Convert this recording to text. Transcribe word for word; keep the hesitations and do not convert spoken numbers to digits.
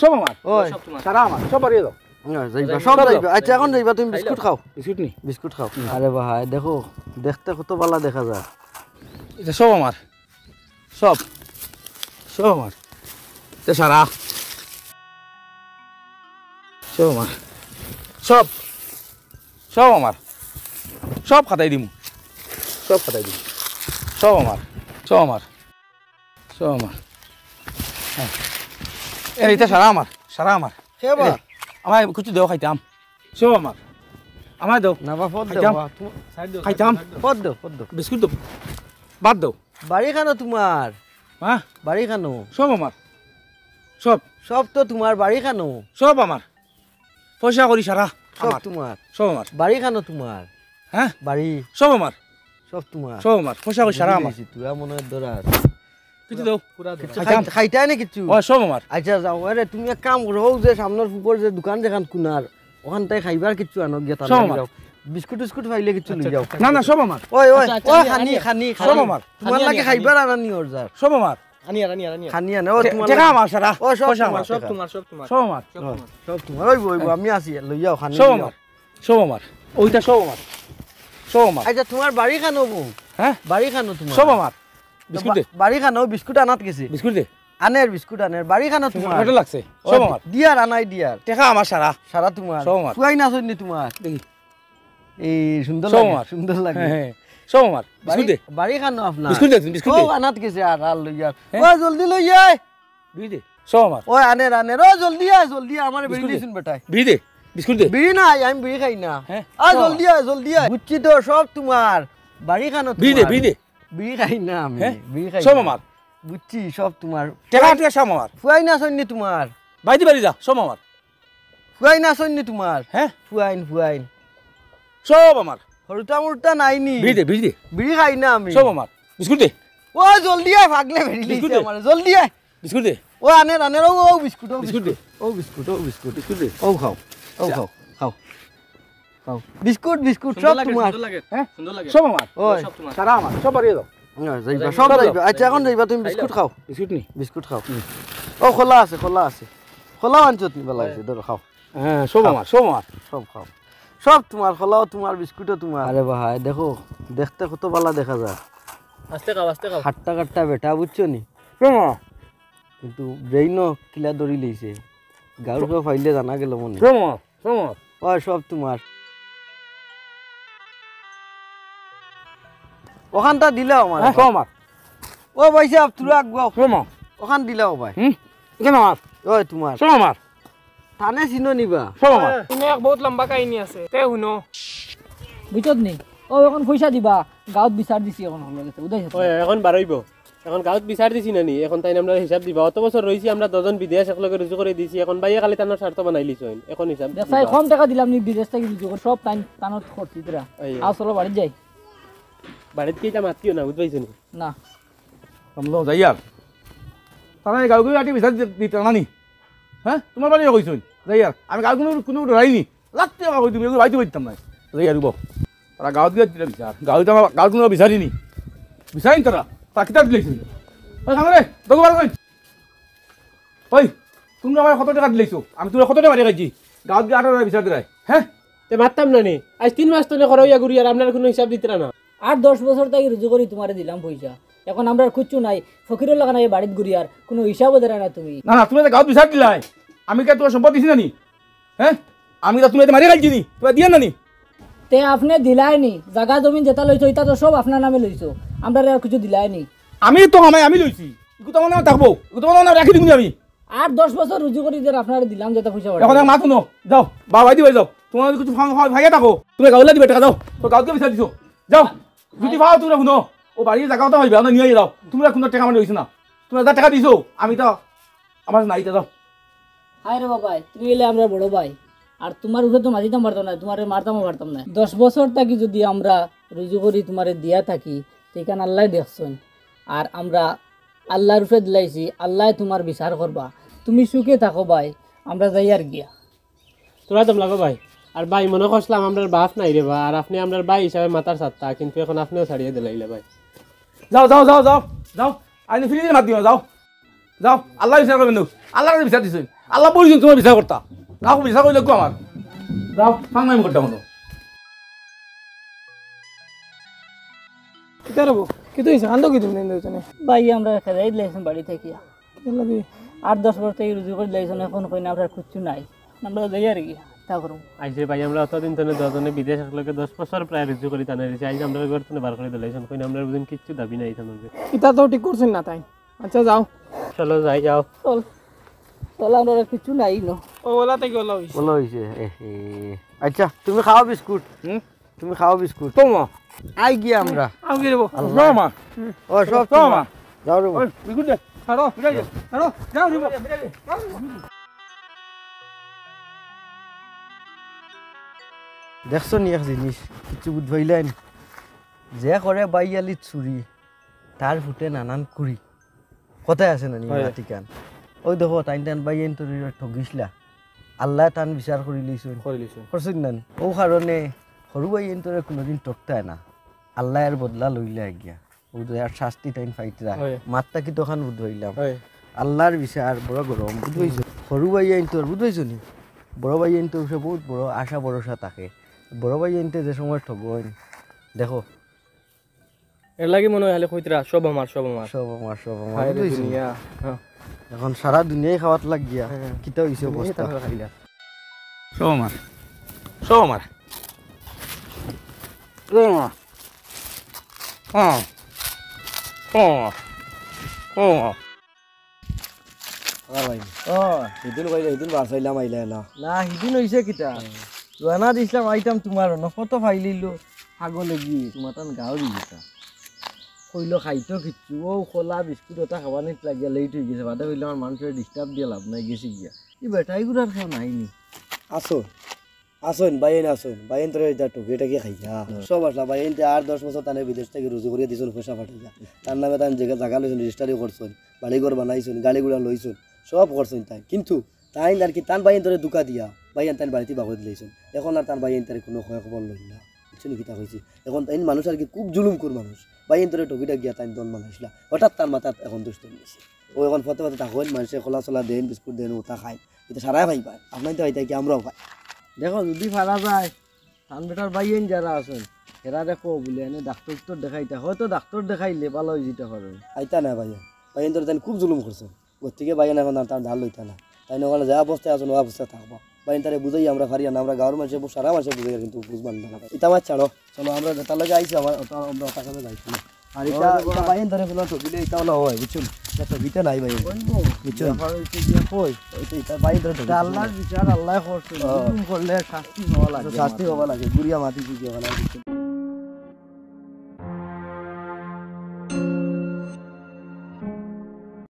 সব আমার। ওই। সব তোমার। সারা আমার। সব বাড়িয়ে দাও। না, যাইবা, যাইবা। সব সব যাইবা। দাও। আচ্ছা, এখন যাইবা, তুমি বিস্কুট খাও। বিস্কুট নি? বিস্কুট খাও। হুম। আরে ভাই, দেখো, দেখতে কত বালা দেখা যায়। ইটা সব আমার। সব। সব আমার। ইটা সারা। সব আমার। সব। সব আমার। সব খাতাই দিমু। সব খাতাই দিমু। সব আমার। সব আমার। সব আমার। হ্যাঁ। এ, ইটা সারা আমার। সারা আমার। কে বা? এ, আমায় কিছু দেও খাইতাম। সব আমার। আমায় দেও। না বা, পদ দেও খাইতাম। বা, তুমি খাইতাম। পদ দেও, পদ দেও। বিস্কুট দেও। ভাত দেও। বাড়ি খানো তোমার? হ্যাঁ? বাড়ি খানো? সব আমার। সব। সব তো তোমার, বাড়ি খানো? সব আমার। পয়সা করি সারা সব আমার। তোমার। সব আমার। বাড়ি খানো তোমার? হ্যাঁ? বাড়ি? সব আমার। সব তোমার। সব আমার। পয়সা করি সারা বুঝি আমার। গেছি, তুই মনে হয় দরাজ। কিছু দেও। পুরা দেও। কিছু খাইতাম। খাই-, খাইতায় না কিছু? ও, সব আমার। আচ্ছা, যাও, আরে, তুমি এক কাম করো, অউ যে সামনের ফুকর যে দোকান যেখান কুনার, ওখান থাকি খাইবার কিছু আনো গিয়া, তার সব লাগি আমার। যাও। বিস্কুট টিস্কুট পাইলে কিছু লই আচ্ছা, যাও। আচ্ছা, না, না, সব আমার। ওই, ওই, আচ্ছা, আচ্ছা, ওই, আনি, খানি, আনি। খানি। সব আমার। তোমার আনি, লাগি আনি, খাইবার আনি। আনা নি অর যার। সব আমার। আনি আর, আনি আর, আনি আর। খানি আনে, ও, টে-, তোমার টেকা লাগি। আমার সারা। ও, সব পয়সা তোমার, আমার। সব সব তোমার, সব তোমার। সব আমার। সব তোমার। ওই, ওই, ওই, আমি আছি, লইয়া যাও, খানি সব লইয়া যাও। আমার। সব আমার। ওইটা সব আমার। সব আমার। আচ্ছা, তোমার বাড়ি খানো বউ? হ্যাঁ? বাড়ি খানো তোমার? সব আমার। বিস্কুট দে। বা-, বাড়ি খানো, বিস্কুট আনাত গেছে। বিস্কুট দে। আনের, বিস্কুট আনের। বাড়ি খানো তোমার? পেটে লাগছে। ও, সব আমার। দিয়ার আনাই দিয়ার। টেকা আমার সারা। সারা তোমার। সব আমার। ফুয়াইন আছইন নি তোমার? দেখি। এই সুন্দর সব লাগে, আমার। সুন্দর লাগে। হ্যাঁ, হ্যাঁ। সব আমার। বিস্কুট বাড়ি, দে। বাড়ি খানো আপনার? বিস্কুট দে, বিস্কুট ও, দে। আনাত গেছে আর, আর লইয়া। হ্যাঁ। ও, জলদি লই আয়। বিড়ি দে। সব আমার। ও, আনের, আনের। ও, জলদি আয়, জলদি আয়। আমার বিড়ি বিস্কুট দে। দিছুন বেটায়। বিড়ি দে। বিস্কুট দে। বিড়ি নাই, আমি বিড়ি খাই না। হ্যাঁ? আ, সব জলদি আমার। আয়, জলদি আয়। বুঝছি তো, সব তোমার। বাড়ি খানো বিড়ি দে, তোমার। বিড়ি দে। বিড়ি খাই না আমি, হ্যাঁ? বিড়ি খাই সব না। আমার। বুঝছি, সব তোমার। টেকা, টেকা সব আমার। ফুয়াইন আছইন নি তোমার? বাইদি বাড়ি যা, সব আমার। ফুয়াইন আছইন নি তোমার? হ্যাঁ? ফুয়াইন, ফুয়াইন। সব আমার। হরুতা মরুতা নাই নি? বিড়ি দে, বিড়ি দে। বিড়ি খাই না আমি। সব আমার। বিস্কুট দে। ও, জলদি আয়, পাগলে বেড়ি বিস্কুট লইছে দে। আমারে। জলদি আয়। বিস্কুট দে। ও, আনের, আনের, ও, ও, বিস্কুট, ও, বিস্কুট দে। বিস্কুট। ও, বিস্কুট, ও, বিস্কুট। বিস্কুট দে। ও, খাও। ও, যা। খাও, খাও। খাও। বিস্কুট, বিস্কুট, সুন্দর সব লাগে, তোমার। সুন্দর লাগে, হ্যাঁ? সুন্দর লাগে। সব আমার। ওই। সব তোমার। সারা আমার। সব বাড়িয়ে দাও। না, যাইবা, যাইবা। সব সব যাইবা। যাইবা। আচ্ছা, এখন যাইবা, তুমি খাইলাও। বিস্কুট খাও। বিস্কুট নি? বিস্কুট খাও। হুম। ও, খোলা আছে, খোলা আছে। খোলাও আনছো তুমি, ভালা হ্যাঁ। আছে, ধরো, খাও। হ্যাঁ, সব খাও। আমার, সব আমার। সব খাও। সব তোমার, খোলাও তোমার, বিস্কুটও তোমার। আরে ভাই, দেখো, দেখতে কত বালা দেখা যায়। আস্তে খাও, আস্তে খাও। হাট্টা কাট্টা বেটা, বুঝছো নি? সব আমার। কিন্তু ব্রেইনও কিলা ধরি লইছে। গাউর কেউ পাইলে জানা গেল মনে। সব আমার, সব আমার। ও, সব তোমার। ওখানটা দিলাও আমার। হ্যাঁ, সব আমার। ও ভাই সাহেব, তুরা আগুয়াও। সব আমার। ওখান দিলাও ভাই। হুম? এখানে আমার। ওই তোমার। সব আমার। তানে চিনো নিবা? সব আমার। তুমি এক বহুত লম্বা কাহিনী আছে। তে হুনো। বুঝছত নি? ও এখন পয়সা দিবা, গাঁওত বিচার দিছি এখন হলো গেছে, বুঝাইছো তো? ওই এখন বারইবো। এখন গাঁওত বিচার দিছি না নি? এখন তাইন আমরারে হিসাব দিবা। অত বছর রইছি আমরা দুইজন বিদেশ একলগে রুজু করি দিছি। এখন ভাইয়ে খালি তানর স্বার্থ বানাইলিছইন। এখন হিসাব দেখছাই দিবা। কম টেকা দিলাম নি বিদেশ থাকি রুজু করি, সব তাইন তানর খরচ দিতরা। এই। আও চলো বাড়িত যাই। বাড়িত কি ইতা মাতিও না, বুঝ পাইছো নি? না। আমলো যাই আর। তারা এই গাঁওগুলো আটি বিচার দি-, দিতে না নি? হ্যাঁ? তোমার বাড়ি কইছইন? যাই আর। আমি গাঁওগুলো কোনো ডরাই নি। লাগতে আমার কই তুমি, এগুলো বাইতে পারতাম না। যাই আর, বউ। তারা গাঁওত গিয়া দিলে বিচার। গাঁওত আমার, গাঁওত কোনো বিচারি নি। বিচারি তারা। তা কিতাব দিলে ছিল। ওই সামনে, দেখো বার কই? ওই, তুমি আমার কত টেকা দিলাইছো? আমি তোমার কত টেকা মারি খাইছি? গাঁওত গিয়া আঠারো বিচার দিলাই। হ্যাঁ? তে মারতাম না নি। আজ তিন মাস তো নে খরচ ইয়া ঘুরি আর আপনার কোনো হিসাব দিতরা না। আট দশ বছর থাকি রুজু করি তোমারে দিলাম পয়সা। এখন আমরার কিচ্ছু নাই। ফকিরর লাখান বাড়িত ঘুরি আর কোনো হিসাবও দেরা না তুমি। না, না, তুমি তো গাঁওত বিচার দিলাই। আমি কি তোমার সম্পদ দিছি না নি? হ্যাঁ? আমি তো তুমি মারি খাইছি নি? তুমি দিয়া না নি? তে আপনে দিলাই নি? জাগা জমিন যেটা লইছো, ইটা তো সব আপনার নামে লইছো। আমরারে আর কিছু দিলাই নি। আমি তো কামাই আমি লইছি। ইগু তো আমার নামে থাকবো। ইগু তো আমার নামে রাখি দিমু নি আমি। আট দশ বছর রুজু করি যে আপনারে দিলাম যেটা পয়সা এখন বাড়াই। এক মাত হুনো, যাও, বাবাই দিবাই যাও। তোমার কিছু ফাং-, ফাং-, ফাইয়া থাকো। তুমি গাউলা দিবে টেকা, যাও। তো গাউকে বিচার দিছো। যাও। যদি পাও তুমি হুনো। ও বাড়ির জাগা কথা হইবে, আমরা নিয়ে যাও। তোমরা কোনো টেকা মানে হইছে না। তোমরা যা টেকা দিছো, আমি তো আমার নাই, তা যাও। হায় রে বাবাই, তুমি অইলে আমরার বড় ভাই। আর তোমার উপরে তো মাতিতাম পারতাম না, তোমারে মারতামও পারতাম না। দশ বছর থাকি যদি আমরা রুজু করি তোমারে দিয়া থাকি, তে ইখান আল্লায় দেখছইন। আর আমরা আল্লার উপরে দিলাইছি, আল্লায় তোমার বিচার করবা। তুমি সুখে থাকো ভাই, আমরা যাইয়ার গিয়া। তোরা দম লাগো ভাই। আর ভাই, মনো করছিলাম আমরার বাপ নাই রে বা, আর আপনে আমরার ভাই হিসাবে মাতার ছাত্তা, কিন্তু এখন আপনেও ছাড়িয়া দিলাইলা ভাই। যাও, যাও, যাও, যাও, যাও। আইনে ফিরিয়ে মাত দিও, যাও। যাও, আল্লায় বিচার করবেন তো। আল্লায় বিচার দিছইন। আল্লাহ বলছেন তোমার বিচার করতা। না, বিচার করলে গো আমার। যাও, সামনে আমি করতাম না। কিতা রে বউ? কিতা অইছে? কান্দো কিতা তুমি দুইজনে? ভাই, আমরা খেদাই দিলাইছইন বাড়ি থাকিয়া। কিতা লাগি? আট দশ বছর থাকি রুজি করি দিলাইছইন, এখন কইন আমরার কিচ্ছু নাই। আমরা যাই আর কি, তা করুম। আইছে ভাই, আমরা অতদিন তনে দুইজনে বিদেশ একলগে দশ বছর প্রায় রুজি করি তানে দিছি। আইজ আমরার ঘর তনে বার করি দিলাইছইন, কইন আমরার বুঝইন কিচ্ছু দাবি নাই তান লগে। ইতা তো ঠিক করছইন না তাইন। আচ্ছা, যাও। চলো, যাই, যাও। চল। চল, আমরার কিচ্ছু নাই ন। ও, ওলা থাকি ওলা অইছে। ওলা অইছে, এ, এ। আচ্ছা, তুমি খাও বিস্কুট। হুম? তুমি খাও বিস্কুট। তোমা। আই গিয়া আমরা। আও গিয়া রে বউ। আল্লাহ। তোমা। ও, সব তোমা। তোমা। যাও রে বউ। ওই, বিস্কুট দে। ছাড়ো, বিদায় দে। ছাড়ো, যাও রে বউ। দেখছো নি এক জিনিস, কিচ্ছু বুঝ পাইলায় নি? যে করে বাইয়ালিত চুরি, তার ফুটে নানান কুড়ি। কথায় আছে না নি, হয়। মাটিকান। ওই দেখো, তাইন তান বাইয়াইন্তরে ঠগিছলা। আল্লায় তান বিচার করি লইছইন। করি লইছইন। করছইন না নি? ও কারণে সরু বাইয়াইন্তরে কোনোদিন ঠকতায় না। আল্লায় এর বদলা লইলা গিয়া। ও তো আর শাস্তি তাইন পাইতরা। হয়। মাত থাকি তখন বুঝ পাইলাম। হয়। আল্লার বিচার বড় গরম, বুঝ পাইছো? সরু বাইয়াইন্তর, বুঝ পাইছো নি? বড় বাইয়াইন্তর উপরে বহুত বড় আশা ভরসা থাকে। বড় বাইয়াইন্তে যে সময় ঠগইন, দেখো। এর লাগি মনে হয় খালি কইতরা, "সব আমার, সব আমার।" সব আমার, সব আমার, হায় রে বুঝ পাইছো নি? দুনিয়া। হ্যাঁ। এখন সারা দুনিয়াই খাওয়াত লাগিয়া, হ্যাঁ। কিতা অইছে দুনিয়াই অবস্থা? তারা খাইলা। সব আমার। সব আমার। সব আমার। হ্যাঁ। সব আমার। সব আমার। ও ভাই। ও। হিদিন কইলে, হিদিন বার চাইলাম, আইলা না। না, হিদিন অইছে কিতা? হুম। রওয়ানা দিছলাম, আইতাম তুমার অনো, কত ফাইলিলো, পাগল অইগি, তুমার তান গাঁও দি গেতা। কইলো খাইতো কিচ্ছু, ও কলা বিস্কুট ওটা খাওয়ানিত লাগিয়া late অইগেছে, বাদে কইলো আমার মানুষরে disturb দিয়া লাভ নাই, গেছি গিয়া। ই বেটা, ইগুলার কেউ নাই নি? আছো। আছইন, বাইয়াইন আছইন, বাইয়াইন্তরে ইতা ঠগি ঠাগি খাইয়া। হুম। সব আছলা, বাইয়াইন্তে আট দশ বছর তানে বিদেশ থাকি রুজি করিয়া দিছইন পয়সা পাঠাইয়া। তার নামে তান জাগা, জাগা লইছইন, registry করছইন, বাড়ি ঘর বানাইছইন, গাড়ি ঘোড়া লইছইন, সব করছইন তাইন। কিন্তু তাইন আর কি তান বাইয়াইন্তরে ধুকা দিয়া, বাইয়াইন তান বাড়িত বার করি দিলাইছইন। এখন আর তান বাইয়াইন্তরে কোনো খয় খবর লইন না। বুঝছো নি কিতা কইছি? এখন তাইন মানুষ আর কি খুব জুলুম কর মানুষ। বাইয়াইন্তরে ঠগি ঠাগিয়া তাইন দন বানাইছলা। হঠাৎ তার মাথাত এখন দুষ তৈরি অইছে। ও এখন পথে পথে থাকইন, মানষে কলা চলা দেইন, বিস্কুট দেইন, ওটা খাইন। ইতা সারায় পাইবা। আপনাইনতে পাইতা কি আমরাও পাই। দেখো, যদি পারা যায়, তান বেটার বাইয়াইন যারা আছইন, হেরারে কও বুলে, এনে ডাক্তর তো দেখাইতা। হয়তো ডাক্তর দেখাইলে ভালা অইযিতা পারে। আইতা না ভাইয়া। বাইয়াইন্তরে তাইন খুব জুলুম করছইন। গতিকে বাইয়াইন এখন আর তান ধার লইতা না। তাইন ওখানো যে অবস্থায় আছইন, ও অবস্থায় থাকবা। বাইয়াইন্তরে বুঝাই আমরা পারি না, আমরা গাঁওর মানষে, সারা মানষে বুঝাই, কিন্তু বুঝবা না। ইতা আমার ছাড়ো। চলো, আমরা যেটার লাগি আইছি, আমার ওটা, আমরা ওটার কাছে যাইছি না। আর ইতা, ও, ইতা বাইয়াইন্তরে কোনো ঠগিলে ইতা অলা অয়, বুঝছো নি? ইতা ঠগিতে নাই বাইয়াইন। কইবো। বুঝছো নি? ব্যাপার অইছে গিয়া কই? ইতা, ইতা বাইয়াইন্তরে ঠগিতে আল্লার বিচার আল্লায় করছইন। ও। জুলুম করলে শাস্তি হওয়া লাগে। শাস্তি হওয়া লাগে, গুড়িয়া মাটি চুকিয়া হওয়া লাগে, বুঝছো নি?